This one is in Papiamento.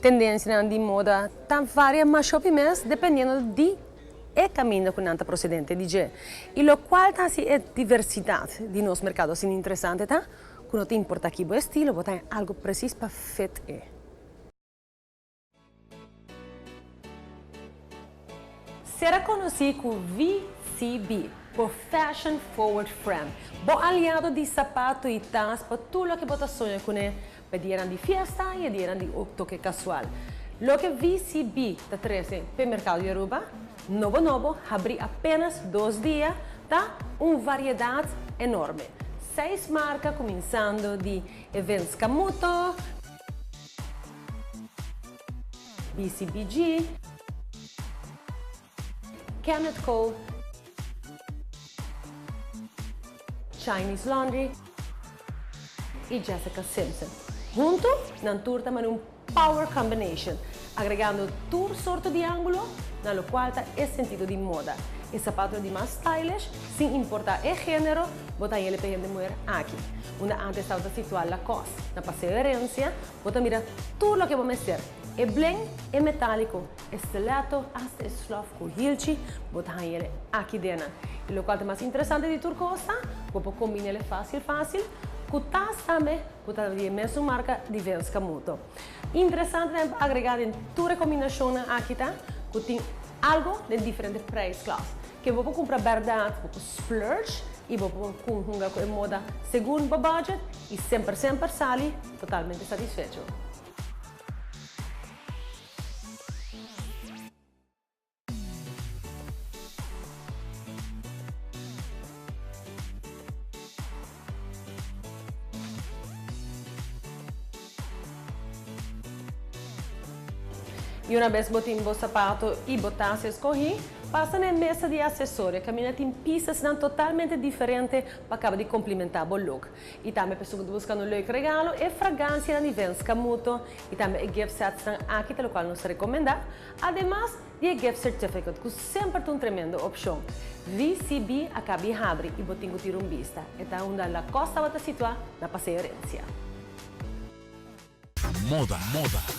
Tendencianan di moda ta varia masha hopi mes dependiendo di e caminda cu nan ta procedente di dje. Y locual ta haci e diversidad di nos mercado asina interesante ta cu no ta importa ki bo estilo, bo ta haña algo precies pa fit e. Sera conoci cu VCB, bo Fashion Forward Friend, bo aliado di sapato y tas pa tur loke bo ta soña cune pa e dianan di fiesta y e dianan di toke casual. Loke VCB ta trece p'e mercado di Aruba, nobo nobo, habri apenas dos dia, ta un variedad enorme. Seis marca cuminsando di Events Camuto, BCBG, Kenneth Cole, Chinese Laundry y Jessica Simpson. Hunto, nan tur ta mane un power combination, agregando tur sorto di angulo na locual ta e sentido di moda. E zapatonan di mas stylish, sin importa e genero, bo ta haña pa hende muher aki. Unda antes tabata situa Lacoste, na Paseo Herencia, Bo ta mira tur loke bo mester, e blen, e metáliko, e stiletto, asta e slof ku hilchi, bo ta haña el aki dena. I lokual ta mas interesante di tur kos ta, bo por kombina el fásil fásil ku tas tambe ku ta di e mesun marka di Vince Camuto. Interesante tambe pa agregá den tur e kombinashonnan aki ta ku tin algu den diferente prijsklas. Ke bo por kumpra bèrdat, bo por splurge i bo por hunga ku e moda segun bo budget i semper semper sali totalmente satisfecho. I una bes bo tin bo sapato i bo tas escogi, pasa na e mesa di accesorio caminda tin piesasnan totalmente diferente pa caba di complimenta bo look. I tambe pa esun ku ta buskando un leuk regalo, e fragancianan di Vince Camuto i tambe e gift setsnan aki ta lokual nos ta rekomendá, ademas di e gift certificate ku semper ta un tremendo opshon. VCB a kabi habri i bo tin ku tira un bista. E ta unda Lacoste tabata situá na Paseo Herencia. Moda, moda.